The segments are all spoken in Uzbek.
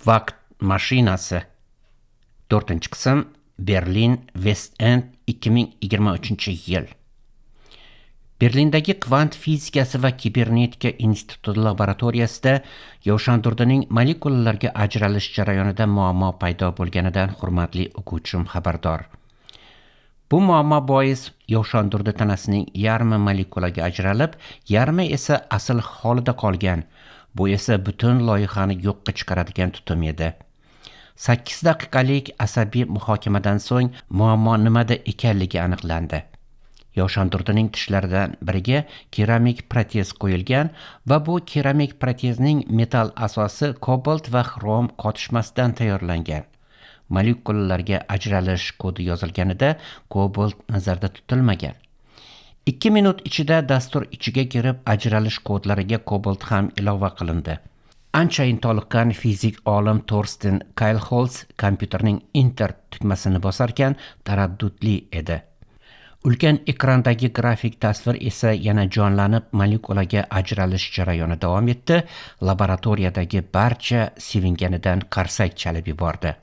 Vaqt mashinasi. 4-qism, Berlin, West End, 2023-yil. Berlindagi kvant fizikasi va kibernetika instituti laboratoriyasida Yovshandurdining molekulalarga ajralish jarayonida muammo paydo bo'lganidan hurmatli o'quvchim xabardor. Bu muammo bois Yovshandurdi tanasining yarmi molekulaga ajralib, yarmi esa asl holida qolgan. Bu esa butun loyihani yo'qqa chiqaradigan tutum edi. 8 daqiqalik asabiy muhokamadan so'ng muammo nimada ekanligi aniqlandi. Yovshandurdining tishlaridan biriga keramik protez qo'yilgan va bu keramik protezning metall asosi kobalt va xrom qotishmasidan tayyorlangan. Molekulalarga ajralish kodi yozilganida kobalt nazarda tutilmagan. 2 minut ichida dastur ichiga kirib ajralish kodlariga kobalt ham ilova qilindi. Anchayin toliqqan fizik olim Torsten Kaylholz kompyuterning Enter tugmasini bosarkan taraddudli edi. Ulkan ekrandagi grafik tasvir esa yana jonlanib, molekulaga ajralish jarayoni davom etdi. Laboratoriyadagi barcha sevinganidan qarsak chalib yubordi.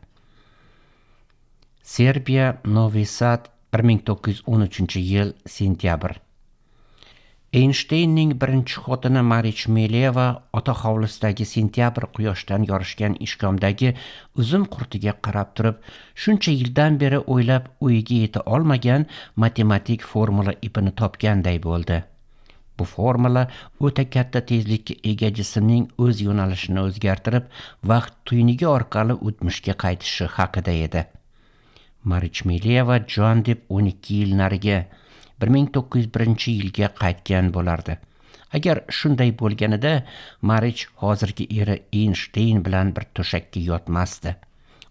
Serbiya, Novi Sad, 1913-yil, sentyabr. Eynshteynning birinchi xotini Marich Meleva ota hovlisidagi sentyabr quyoshdan yorishgan ishkomdagi uzum qurtiga qarab turib, shuncha yildan beri o'ylab o'yiga yeta olmagan matematik formula ipini topganday bo'ldi. Bu formula o'ta katta tezlikka ega jismning o'z yo'nalishini o'zgartirib, vaqt tuynigi orqali o'tmishga qaytishi haqida edi. Marich Meleva jon deb 12 yil nariga 1901-yilga qaytgan bo'lardi. Agar shunday bo'lganida Marich hozirgi eri Eynshteyn bilan bir to'shakka yotmasdi.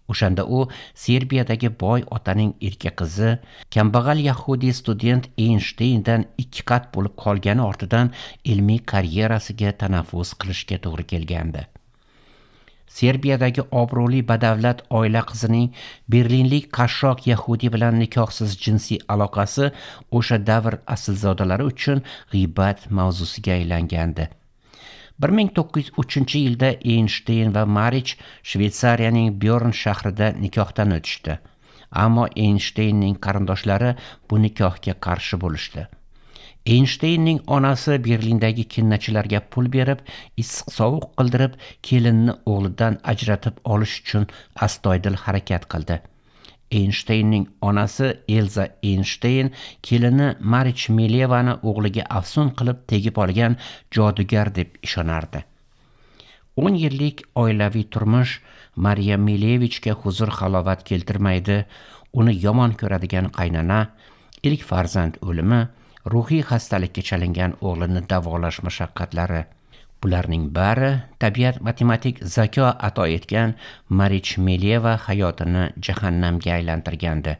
O'shanda u Serbiyadagi boy otaning erka qizi, kambag'al yahudiy student Eynshteyndan 2 qat bo'lib qolgani ortidan ilmiy karyerasiga tanaffus qilishga to'g'ri kelgandi. Serbiyadagi obro'li badavlat oila qizining berlinlik qashshoq yahudiy bilan nikohsiz jinsiy aloqasi o'sha davr aslzodalari uchun g'iybat mavzusiga aylangandi. 1903-yilda Eynshteyn va Marich Shvetsariyaning Byorn shahrida nikohdan o'tishdi. Ammo Eynshteynning qarindoshlari bu nikohga qarshi bo'lishdi. Eynshteynning onasi Berlindagi kinnachilarga pul berib, issiq sovuq qildirib, kelinni o'g'lidan ajratib olish uchun astoydil harakat qildi. Eynshteynning onasi Elza Eynshteyn kelini Marich Melevani o'g'liga afsun qilib tegib olgan jodugar deb ishonardi. 10 yillik oilaviy turmush Mariya Milevichga huzur halovat keltirmaydi. Uni yomon ko'radigan qaynona, ilk farzand o'limi, ruhiy xastalikka chalingan o'g'lini davolash mashaqqatlari, bularning bari tabiat matematik zako ato etgan Marich Meleva hayotini jahannamga aylantirgandi.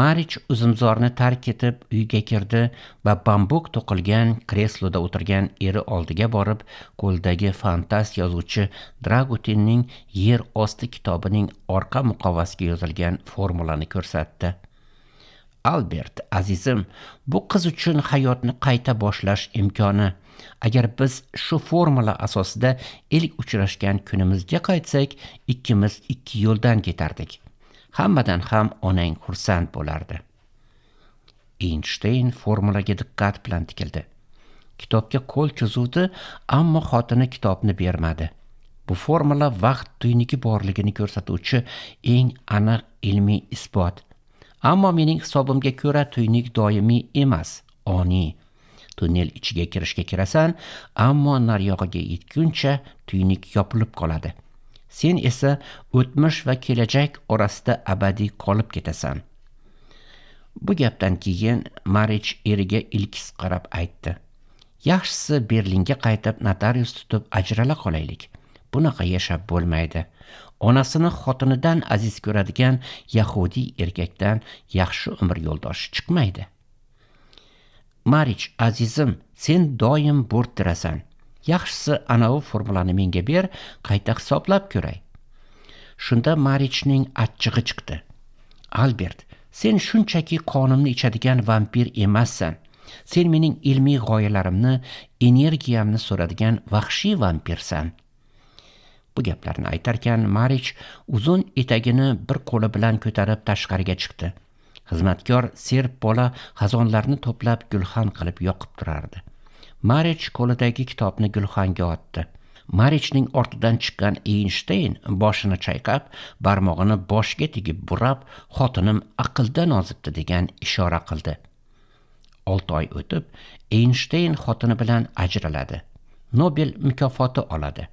Marich uzumzorni tark etib uyga kirdi va bambuk to'qilgan kresloda o'tirgan eri oldiga borib, qo'lidagi fantast yozuvchi Dragutinning Yer osti kitobining orqa muqovasiga yozilgan formulani ko'rsatdi. Albert, azizim, bu qiz uchun hayotni qayta boshlash imkoni. Agar biz shu formula asosida ilk uchrashgan kunimizga qaytsak, ikkimiz ikki yo'ldan ketardik. Hammadan ham onang xursand bo'lardi. Eynshteyn formulaga diqqat bilan tikildi. Kitobga qo'l cho'zuvdi, ammo xotini kitobni bermadi. Bu formula vaqt tuynigi borligini ko'rsatuvchi eng aniq ilmiy isbot. Ammo mening hisobimga ko'ra tuynik doimiy emas, oniy. Tunnel ichiga kirishga kirasan, ammo naryog'iga yetguncha tuynik yopilib qoladi. Sen esa o'tmish va kelajak orasida abadiy qolib ketasan. Bu gapdan keyin Marich eriga ilkis qarab aytdi. Yaxshisi Berlinga qaytib notarius tutib ajrala qolaylik. Bunaqa yashab bo'lmaydi. Onasini xotinidan aziz ko'radigan yahudiy erkakdan yaxshi umr yo'ldoshi chiqmaydi. Marich, azizim, sen doim bo'rttirasan. Yaxshisi anavi formulani menga ber, qayta hisoblab ko'ray. Shunda Marichning achchig'i chiqdi. Albert, sen shunchaki qonimni ichadigan vampir emassan. Sen mening ilmiy g'oyalarimni, energiyamni so'radigan vahshiy vampirsan. Bu gaplarni aytarkan Marich uzun etagini bir qo'li bilan ko'tarib tashqariga chiqdi. Xizmatkor serb bola xazonlarni to'plab gulxan qilib yoqib turardi. Marich qo'lidagi kitobni gulxanga otdi. Marichning ortidan chiqqan Eynshteyn boshini chayqab, barmog'ini boshiga tegib burab, xotinim aqldan ozibdi degan ishora qildi. 6 oy o'tib, Eynshteyn xotini bilan ajraladi. Nobel mukofoti oladi.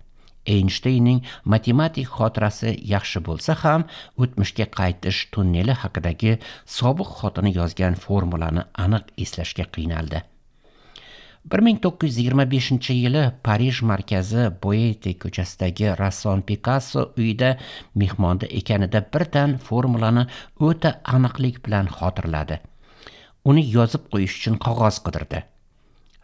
Eynshteynning matematik xotirasi yaxshi bo'lsa ham, o'tmishga qaytish tunneli haqidagi sobiq xotini yozgan formulani aniq eslashga qiynaldi. 1925-yili Parij markazi Boete ko'chasidagi rassom Pikasso uyida mehmonda ekanida birdan formulani o'ta aniqlik bilan xotirladi. Uni yozib qo'yish uchun qog'oz qidirdi.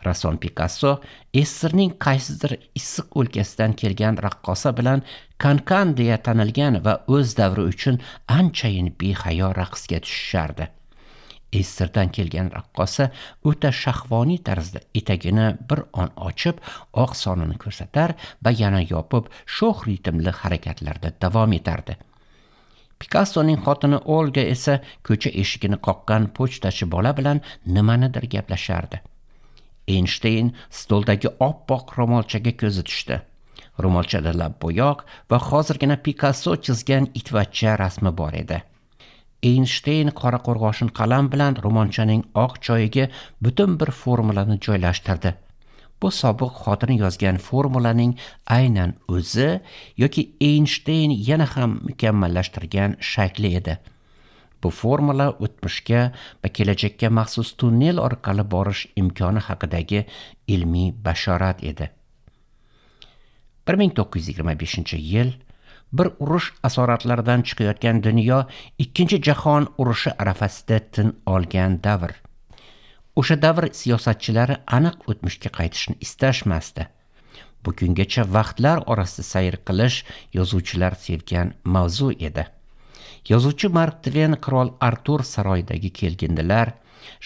Rassom Pikasso Esserning qaysidir issiq o'lkasidan kelgan raqqosa bilan Kankan deya tanilgan va o'z davri uchun anchayin behayo raqsga tushishardi. Esserdan kelgan raqqosa o'ta shahvoniy tarzda etagini bir on ochib, oq sonini ko'rsatar va yana yopib, sho'x ritmli harakatlarda davom etardi. Pikassoning xotini Olga esa ko'cha eshigini qoqqan pochtachi bola bilan nimanidir gaplashardi. Eynshteyn stoldagi oppoq ro'molchaga ko'zi tushdi. Ro'molchada lab bo'yoq va hozirgina Pikasso chizgan itvachcha rasmi bor edi. Eynshteyn qora qo'rg'oshin qalam bilan ro'molchaning oq joyiga butun bir formulani joylashtirdi. Bu sobiq xotini yozgan formulaning aynan o'zi yoki Eynshteyn yana ham mukammallashtirgan shakli edi. Bu formula o'tmishga va kelajakka maxsus tunnel orqali borish imkoni haqidagi ilmiy bashorat edi. 1925-yil bir urush asoratlaridan chiqayotgan dunyo Ikkinchi jahon urushi arafasida tin olgan davr. O'sha davr siyosatchilari aniq o'tmishga qaytishni istashmasdi. Bugungacha vaqtlar orasida sayr qilish yozuvchilar sevgan mavzu edi. Yozuvchi Mark Tven Qirol Artur saroyidagi kelgindilar,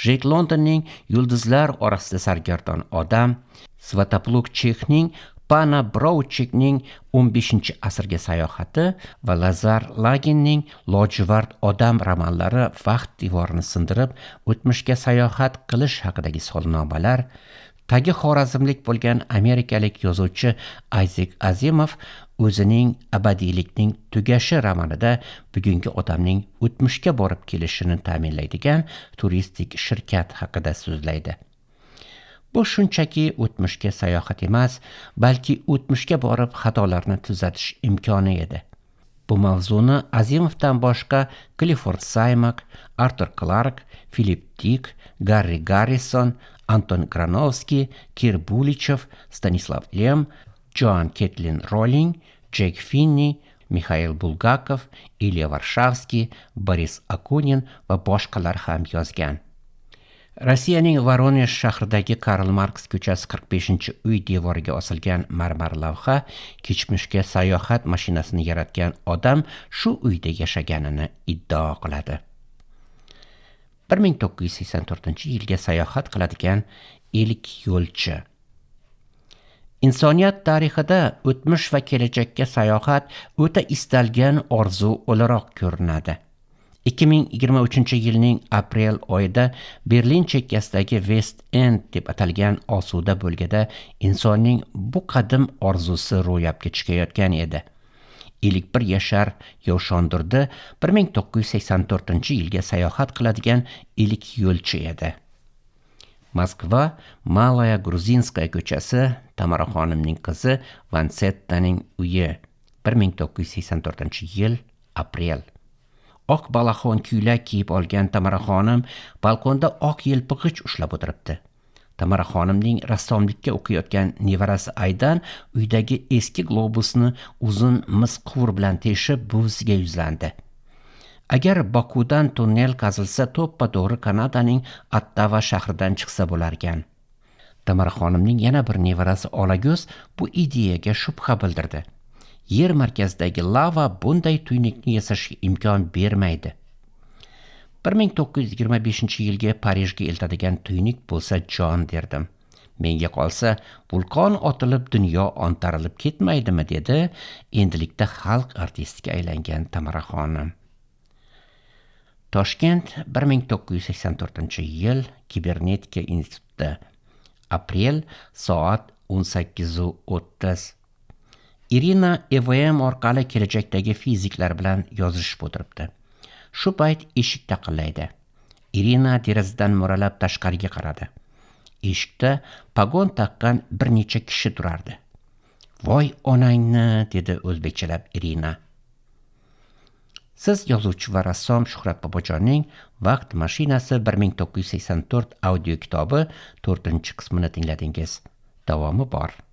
Jek Londonning Yulduzlar orasida sargardon odam, Svatopluk Chexning Pana Brouchikning 15-asrga sayohati va Lazar Laginning Lojuvard odam romanlari vaqt devorini sindirib, o'tmishga sayohat qilish haqidagi solnomalar, tagi xorazmlik bo'lgan amerikalik yozuvchi Ayzek Azimov o'zining Abadiylikning tugashi romanida bugungi odamning o'tmishga borib kelishini ta'minlaydigan turistik shirkat haqida so'zlaydi. Bu shunchaki o'tmishga sayohat emas, balki o'tmishga borib xatolarni tuzatish imkoni edi. Bu mavzuni Azimovdan boshqa Kliford Saymak, Arthur Clarke, Philip Dick, Garri Garrison, Anton Granovskiy, Kir Bulichev, Stanislav Lem, Joan Ketlin Rolling, Jek Finni, Mixail Bulgakov, Ilya Varshavskiy, Boris Akunin va boshqalar ham yozgan. Rossiyaning Voronezh shahridagi Karl Marks ko'chasi 45-uy devoriga osilgan marmar lavha kechmishga sayohat mashinasini yaratgan odam shu uyda yashaganini iddao qiladi. 1984-yilga sayohat qiladigan ilk yo'lchi. Insoniyat tarixida o'tmish va kelajakka sayohat o'ta istalgan orzu o'laroq ko'rinadi. 2023-yilning aprel oyida Berlin chekkasidagi West End deb atalgan osuda bo'lgada insonning bu qadim orzusi ro'yobga chiqayotgan edi. 51 yashar Yovshondurdi 1984-yilga sayohat qiladigan ilk yo'lchi edi. Moskva, Malaya Gruzinskaya ko'chasi, Tamara xonimning qizi Vansettaning uyi. 1984-yil aprel. Oq balaxon kuylak kiyib olgan Tamara xonim balkonda oq yelpig'ich ushlab o'tiribdi. Tamara xonimning rassomlikka o'qiyotgan nevarasi Aydan uydagi eski globusni uzun mis quvur bilan teshib buvisiga yuzlandi. Agar Bokudan tunnel qazilsa, to'ppa-to'g'ri Kanadaning Ottava shahridan chiqsa bo'larkan. Tamara xonimning yana bir nevarasi Olago'z bu ideyaga shubha bildirdi. Yer markazidagi lava bunday tuynukni yasashga imkon bermaydi. 1925-yilga Parijga eltadigan tuynuk bo'lsa jon derdim. Menga qolsa, vulqon otilib dunyo ontarilib ketmaydimi, dedi endilikda xalq artistiga aylangan Tamara xonim. Toshkent, 1984-yil, Kibernetika institutida. Aprel, soat 18:30. Irina EVM orqali kelajakdagi fiziklar bilan yozishib o'tiribdi. Shu payt eshik taqillaydi. Irina derazadan mo'ralab tashqariga qaradi. Eshikda pogon taqqan bir necha kishi turardi. "Voy onangni", dedi o'zbekchalab Irina. Siz yozuvchi va rassom Shuhrat Bobojonning Vaqt mashinasi 1984 audio kitobi 4-qismini tingladingiz. Davomi bor.